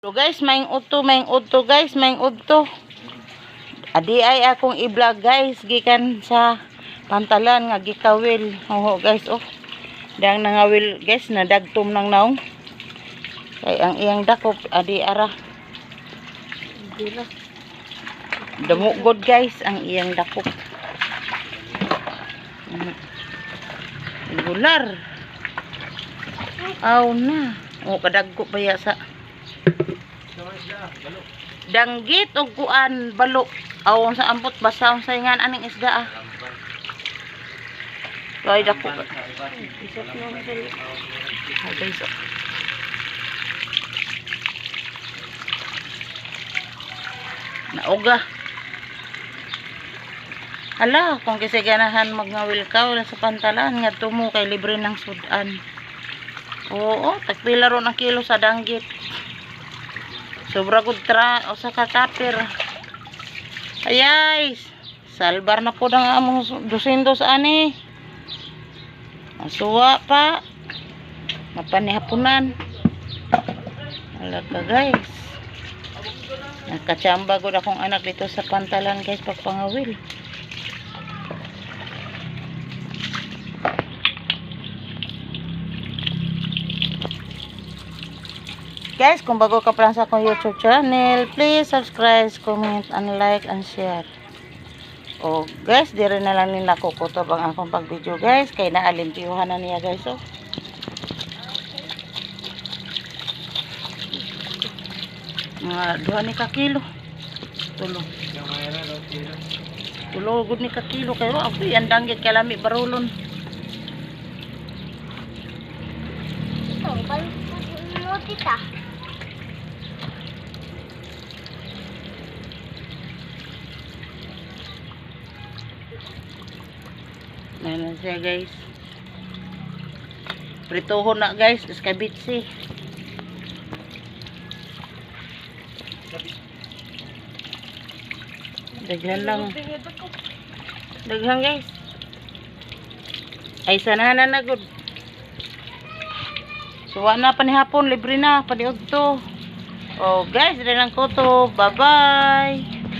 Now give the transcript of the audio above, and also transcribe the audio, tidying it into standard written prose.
So guys, maing udto guys, maing udto. Adi ay akong i-vlog guys, gikan sa pantalan nga gikawil. Oo guys, oh. Dang nangawil guys, nadagtom nang naong. Kay ang iyang dakop adi ara. Damugod guys ang iyang dakop. Gular. Aw na. O kadagko pa ya sa danggit og kuan balo. Aw sa ambot basta unsa nga aning isda ah. Ay dako. Ay guys. Oh. Nauga. Hala, kung kasi ganahan magngawil ka wala sa pantalan nga tumo kay libre ng sudan. Oo, tagpila ron ang kilo sa danggit. Sobra gud tra o sa kakapir. Ayay, salbar na po ng among dusindos ani. Masuwa pa. Mapanihapunan. Hala ka guys. Nakachamba gud akong anak dito sa pantalan guys pagpangawil. Guys, kung bago ka pa lang sa akong YouTube channel, please subscribe, comment, and like, and share. Oh, guys, dire na lang nila kukutob ang akong pag-video guys. Kay naalimpiyuhan na niya guys, oh. Mga 2 ni ka kilo. Tulo. Tulo gud ni ka kilo kayo. Ako yan danggit kay lami barulon. Ito, mo tita. Ayan na siya guys. Prituhon na guys, iskabitsi. Daghan lang. Daghan guys. Ay sana na gud. Suwa na panihapon, libre na paniudto. Oh guys, dire lang ko to. Bye-bye.